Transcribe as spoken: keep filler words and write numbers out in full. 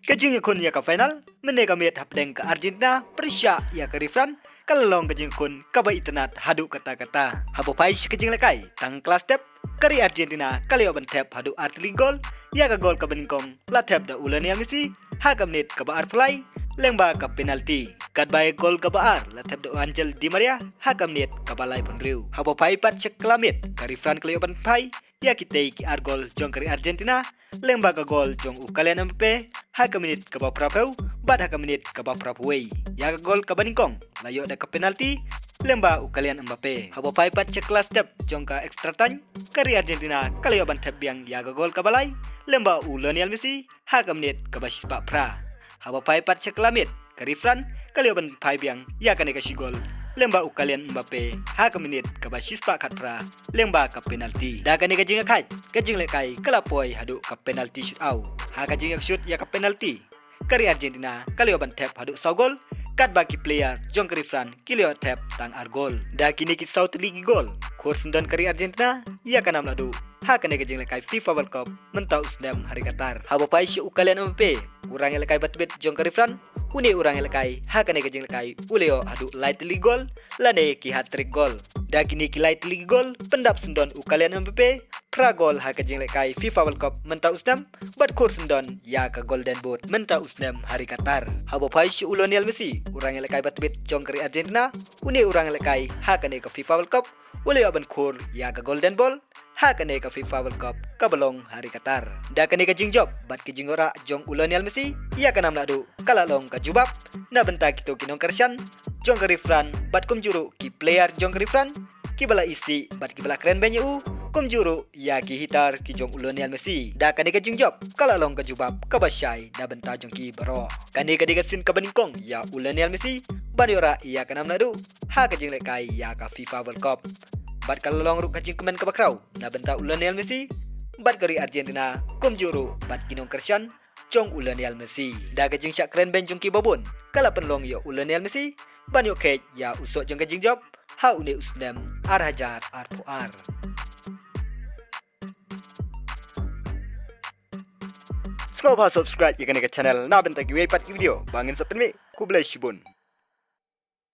Ka jingïakhun ïa ka final mynne ka miet hapdeng ka Argentina pyrshah ïa ka ri France ka la long ka jingïakhun kaba itynnad haduh katta katta. Haba phai sha ka jinglehkai tang ka la step, ka ri Argentina ka la ïoh ban thep haduh ar tylli ki gol. Ïa ka gol kaba nyngkong la thep da u Lionel Messi ha ka minit kaba arphew lai lyngba ka penalti. Katba ïa ka gol kaba ar la thep da u Angel Di Maria ha ka minit kaba laiphew hynriew. Haba phai pat sha ka la miet, ka ri France ka la ïoh ban phai ïa kitei ki ar gol jong ka ri Argentina lyngba ka gol jong u Kylian Mbappe ha ka minit kaba phraphew bad ha ka minit kaba phraphew wei. Ïa ka gol kaba nyngkong la ïoh da ka penalti lyngba u Kylian Mbappe. Haba phai pat sha ka la step jong ka extra time, ka ri Argentina ka la ïoh ban thep biang ïa ka gol kaba lai lyngba u Lionel Messi ha ka minit kaba shispah phra. Haba phai pat sha ka la miet, ka ri France ka la ïoh ban phai biang ïa kane ka shi gol lyngba u Kylian Mbappe ha ka minit kaba shispah khatphra lyngba ka penalti. Da kane ka jingïakhaid, ka jinglehkai ka la poi haduh ka penalti shootout. Ha ka jingïakshut ïa ka penalti, ka ri Argentina ka la ïoh ban thep haduh saw gol, katba ki player jong ka ri France ki la ïoh thep tang ar gol. Da kine ki saw tylli ki gol, khur syndon ka ri Argentina ïa ka nam lahduh ha kane ka jinglehkai FIFA World Cup mynta u snem ha ri Qatar. Haba phai sha u Kylian Mbappe, u rangïalehkai ba tbit jong ka ri France, une u rangïalehkai ha kane ka jinglehkai u la ïoh haduh lai tylli ki gol lane ki hat-trick gol. Da kine ki lai tylli ki gol pyndap syndon u Kylian Mbappe phra gol ha ka jinglehkai FIFA World Cup mynta u snem bad khur syndon ïa ka Golden Boot mynta u snem ha ri Qatar. Haba phai sha u Lionel Messi, u rangïalehkai ba tbit jong ka ri Argentina, une u rangïalehkai ha kane ka FIFA World Cup u la ïoh ban khur ïa ka Golden Ball ha kane ka FIFA World Cup kaba long ha ri Qatar. Da kane ka jingjop bad ka jingïoh rah jong u Lionel Messi ïa ka nam lahduh ka la long ka jubab na bynta kito ki nongkyrshan jong ka ri France bad kumjuh ruh ki player jong ka ri France kiba la isih bad kiba la kren beiñ ïa u, kumjuh ruh ïa ki hater ki jong u Lionel Messi. Da kane ka jingjop ka la long ka jubab kaba shai na bynta jong ki baroh. Kane ka dei ka sien kaba nyngkong ïa u Lionel Messi ban ïoh rah ïa ka nam lahduh ha ka jinglehkai ïa ka FIFA World Cup. Bad ka la long ruh ka jingkmen kaba khraw na bynta u Lionel Messi bad ka ri Argentina, kumjuh ruh bad ki nongkyrshan jong u Lionel Messi. Da ka jingshah kren beiñ jong ki babun, ka la pynlong ïa u Lionel Messi ban ïoh kheit ïa u soh jong ka jingjop ha une u snem ar hajar arphew ar. Sngewbha subscribe ïa kane ka channel na bynta kiwei pat ki video ba ngin sa pynmih. Khublei shibun.